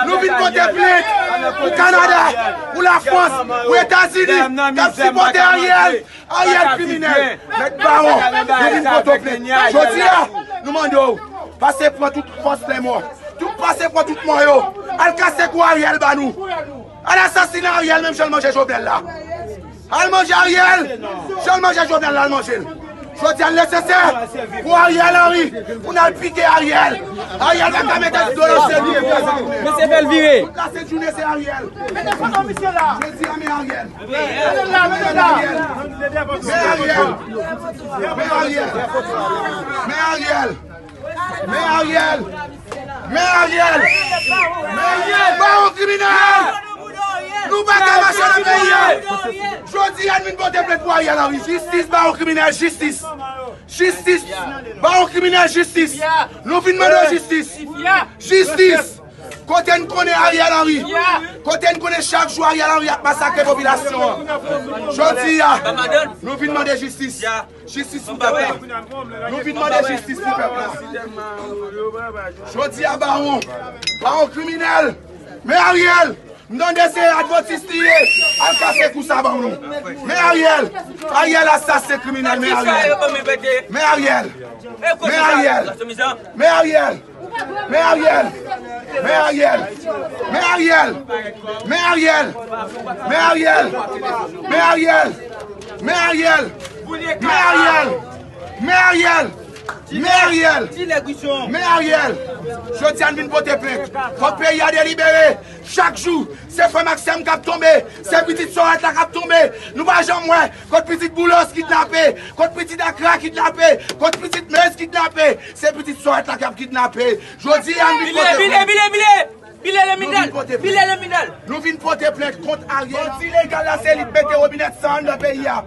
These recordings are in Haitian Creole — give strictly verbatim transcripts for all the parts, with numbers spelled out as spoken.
Nou vin pote plent pou Kanada, pou Lafrans, pou Etazini, k ap sipòte Ariel. Ariel kriminèl. Mèt Bawon, nou vin pote plent. Jodi a, nou mande w, pase pran tout fòs lèmò. Tout pase pran tout mò yo. Al kase kou Ariel ba nou. Al asasinen Ariel menm jan l manje Jovenel la. Al manje Ariel. Jan l manje Jovenel la, al manje l. Jodi a l nesesè pou Ariel Henry, pou n al pike Ariel. Ariel pa ka mete dlo nan sèl li. Mesye fè l vire. Tout la sent jounen se Ariel. Mete fòs nan misye la. Jodi a men Ariel. Men Ariel. Men Ariel. Men Ariel. Men Ariel. Men Ariel! Men Ariel! Men Ariel! Bawon kriminèl! Nou pa ka mache nan peyi a! Jodi a n vin pote plent pou Ariel Henry. Jistis, bawon kriminèl, jistis! Jistis! Bawon kriminèl, jistis! Nou vin mande w jistis! Jistis! Kote n konnen Ariel Henry? Kote n konnen chak jou Ariel Henry ap masakre popilasyon an? Jodi a, nou vin mande jistis. Jistis pou pèp la. Nou vin mande jistis pou pèp la. Jodi a bawon. Bawon kriminèl. Men Ariel. M tande se advantis li ye. Al kase kou sa ban nou. Men Ariel. Ariel asasen kriminèl. Men Ariel. Men Ariel. Men Ariel. Men Ariel. Men Ariel! Men Ariel! Men Ariel! Men Ariel! Men Ariel! Men Ariel! Men Ariel! Men Ariel! Men Ariel! Men Ariel! Men Ariel! Jodi a n vin pote plent. Fòk peyi a delibere. Chak jou, se frè Maxime k ap tonbe. Se pitit Sorèt la k ap tonbe. Nou pa janm wè. Kot pitit Boulos kidnape. Kot pitit Akra kidnape. Kot pitit Mez kidnape. Se pitit Sorèt la k ap kidnape. Jodi a n vin pote plent. Bile, bile, bile, bile! Bile le minèl! Bile le minèl! Nou vin pote plent kont Ariel. Bandi legal la se li k mete wobinèt san anndan peyi a.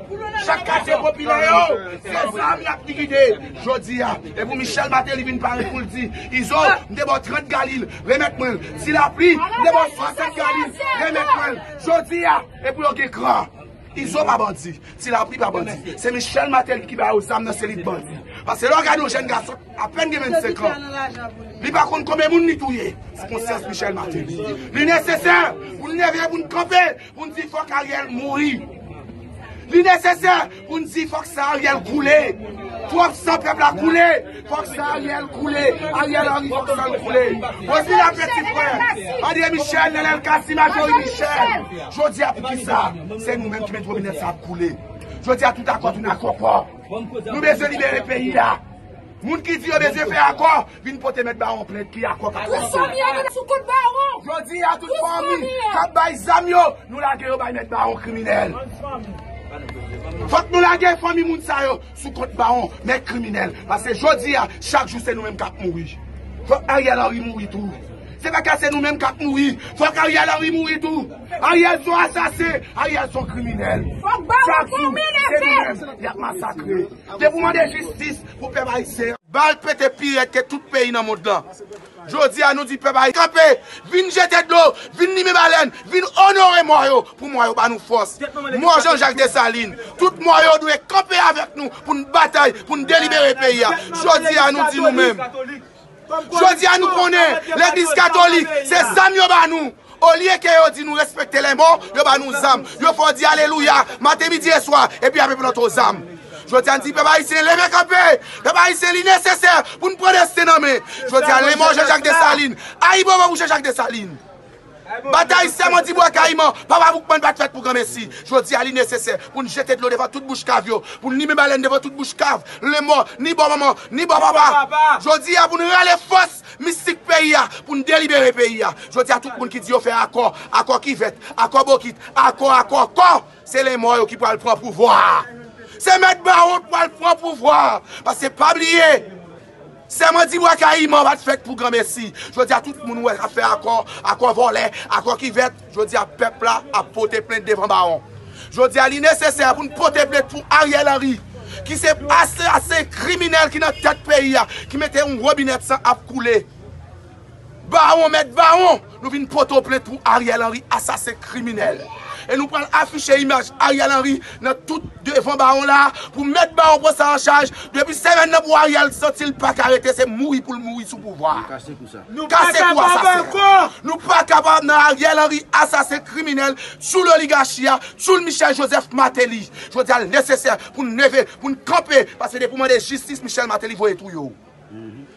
Chak katye popilè yo, se zam y ap likide. Jodi a, e pou Michel Martelly vin parèt pou l di, Izo, m te ba w trant galil, remèt mwen l. Ti Lapli, m te ba w swasant galil, remèt mwen l. Jodi a, e pou yo gen kran. Izo pa bandi. Ti Lapli pa bandi. Se Michel Martelly ki ba yo zam nan, se li k bandi. Paske lè w gade yon jèn gason apèn gen vennsenk an, li pa konn konbyen moun li touye. Sou konsyans Michel Martelly. Li nesesè pou n leve, pou n kanpe, pou n di fòk Ariel mouri. Li nesesè pou n di fòk san Ariel koule. Twòp san pèp la koule. Fòk san Ariel koule. Ariel Henry, fòk san l koule. Rosemina Petit Frè, André Michel, Nenel Cassy, Marjorie Michel. Jodi a poukisa se nou menm ki mete wobinèt sa ap koule? Jodi a tout akò tounen akò kò. Nou bezwen libere peyi a. Moun ki di yo bezwen fè akò, vin pote mèt Bawon plent ki akò k ap pase. Tout fanmi yo sou kont Bawon. Jodi a tout fanmi k ap bay zam yo, nou lage yo bay mèt Bawon kriminèl. Fòk nou lage fanmi moun sa yo sou kont Bawon, mèt kriminèl. Paske jodi a, chak jou se nou menm k ap mouri. Fòk Ariel Henry mouri tou. Se pa ka se nou menm k ap mouri. Fòk Ariel Henry mouri tou. Ariel se yon asasen. Ariel se yon kriminèl. Chak jou, se nou menm y ap masakre. Depi w mande jistis pou pèp ayisyen an. Bal pete pi rèd ke tout peyi nan mond lan. Jodi a nou di pèp ayisyen kanpe, vin jete dlo, vin limen balèn, vin onore mò yo, pou mò yo ba nou fòs. Mò Jean Jacques Dessalines, tout mò yo dwe kanpe avèk nou pou n batay, pou n delibere peyi a. Jodi a nou di nou menm. Jodi a nou konnen legliz katolik, se zam yo ba nou. Olye ke yo di nou respekte lè mò, yo ba nou zam. Yo fè w di alelouya, maten, midi e swa, epi apre plante w zam. Jodi a n di pèp ayisyen leve kanpe. Pèp ayisyen li nesesè pou n pran desten nan men. Jodi a lè mò Jean Jacques Dessalines. Ayibobo pou Jean Jacques Dessalines. Batay Sèmandibwa Kayiman, Papa Boukman pa t fèt pou granmesi. Jodi a li nesesè pou n jete dlo devan tout bouch kav yo, pou n limen balèn devan tout bouch kav. Lè mò, ni bò manman, ni bò papa. Jodi a pou n rale fòs mistik peyi a, pou n delibere peyi a. Jodi a tout moun ki di yo fè akò, akò kivèt, akò bokit, akò, akò, akò, se lè mò yo ki pral pran pouvwa a. Se mèt Bawon k pral pran pouvwa a. Paske pa bliye, Sèmandibwa Kayiman pa t fèt pou granmesi. Jodi a tout moun wè ap fè akò, akò vòlè, akò kivèt. Jodi a pèp la ap pote plent devan Bawon. Jodi a li nesesè pou n pote plent pou Ariel Henry, ki se asasen kriminèl ki nan tèt peyi a, ki mete yon wobinèt san ap koule. Bawon, mèt Bawon, nou vin pote w plent pou Ariel Henry, asasen kriminèl. E nou pral afiche imaj Ariel Henry nan tout devan bawon la pou mèt bawon pran sa an chaj. Depi semèn nan pou Ariel santi l pa ka rete, se mouri pou l mouri sou pouvwa. Nou kase kou sa. Nou pa kapab ankò. Nou pa kapab nan Ariel Henry asasen kriminèl, tchoul oligachi a, tchoul Michel Joseph Martelly. Jodi a l nesesè pou n leve, pou n kanpe, paske depi w mande jistis, Michel Martelly voye touye w.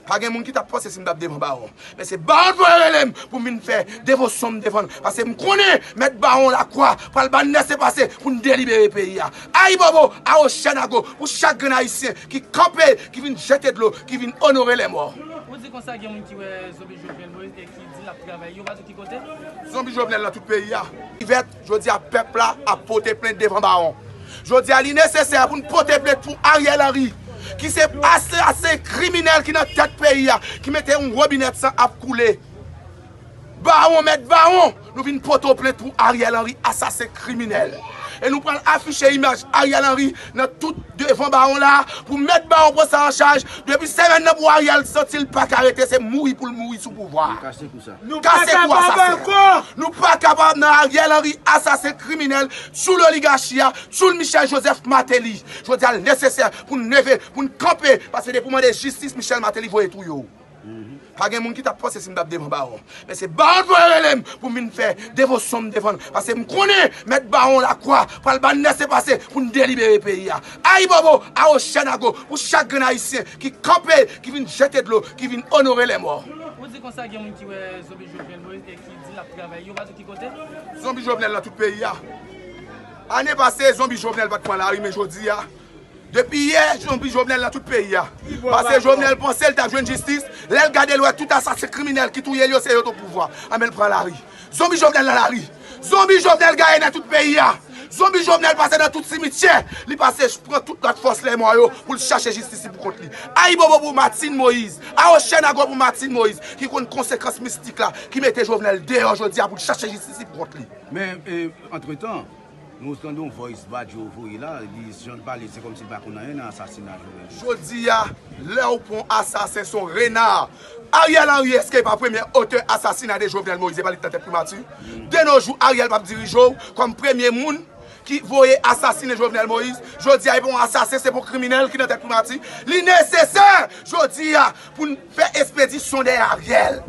Pa gen moun ki t ap panse si m t ap devan bawon. Men se bawon t voye rele m pou m vin fè devosyon m devan l. Paske m konnen mèt bawon Lakwa pral ba n lèsepase pou n delibere peyi a. Ayibobo, Awochènago pou chak grenn Ayisyen ki kanpe, ki vin jete dlo, ki vin onore lèmò. Ou di konsa gen moun ki wè Zonbi Jovenel Moïse e ki di l ap travay, yo pa di ki kote? Zonbi Jovenel nan tout peyi a. Ivèt, jodi a pèp la ap pote plent devan bawon. Jodi a li nesesè pou n pote plent pou Ariel Henry, ki se asasen kriminèl ki nan tèt peyi a, ki mete yon wobinèt san ap koule. Bawon, mèt bawon, nou vin pote w plent pou Ariel Henry, asasen kriminèl. E nou pral afiche imaj Ariel Henry nan tout devan bawon la pou mèt bawon pran sa an chaj. Depi semèn nan pou Ariel santi l pa ka rete, se mouri pou l mouri sou pouvwa. Nou kase kou sa. Nou pa kapab ankò. Nou pa kapab nan Ariel Henry asasen kriminèl, tchoul oligachi a, tchoul Michel Joseph Martelly. Jodi a l nesesè pou n leve, pou n kanpe, paske depi w mande jistis, Michel Martelly voye touye w. Pa gen moun ki t ap panse si m t ap devan bawon. Men se bawon t voye rele m pou m vin fè devosyon m devan l. Paske m konnen mèt bawon Lakwa pral ba n lèsepase pou n delibere peyi a. Ayibobo, Awochènago pou chak grenn Ayisyen ki kanpe, ki vin jete dlo, ki vin onore lèmò. Ou di konsa gen moun ki wè Zonbi Jovenel Moïse e ki di l ap travay, yo pa di ki kote? Zonbi Jovenel nan tout peyi a. Ane pase, Zonbi Jovenel pa t pran lari, men jodi a, depi yè, Zonbi Jovenel nan tout peyi a. Paske Jovenel panse l t ap jwenn jistis, lè l gade l wè tout asasen kriminèl ki touye l yo, se yo t o pouvwa. Anben l pran lari. Zonbi Jovenel nan lari. Zonbi Jovenel gaye nan tout peyi a. Zonbi Jovenel pase nan tout simityè. Li pase pran tout lòt fòs lèmò yo pou l chache jistis li pou kont li. Ayibobo pou Martine Moïse. Awochènago pou Martine Moïse, ki konn konsekans mistik la, ki mete Jovenel deyò jodi a pou l chache jistis li pou kont li. Men, e, antretan, nou tande yon voice Badio voye la, li jan l pale, se kòmsi l pa konn anyen nan asasina Jovenel. Jodi a, lè w pran asasen, se yon rena. Ariel Henry, èske pa premye otè asasina de Jovenel Moïse, e pa li ki nan tèt primati? De nos jours, Ariel p ap dirije w kòm premye moun ki voye asasinen Jovenel Moïse. Jodi a, e pa yon asasen, se pa yon kriminèl ki nan tèt primati. Li nesesè, jodi a, pou n fè ekspedisyon dèyè Ariel.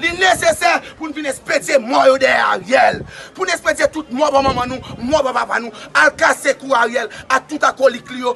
Li nesesè pou n vin ekspedye mò yo dèyè Ariel. Pou n ekspedye tout mò bò manman nou, mò bò papa nou. Al kase kou Ariel ak tout akolik li yo.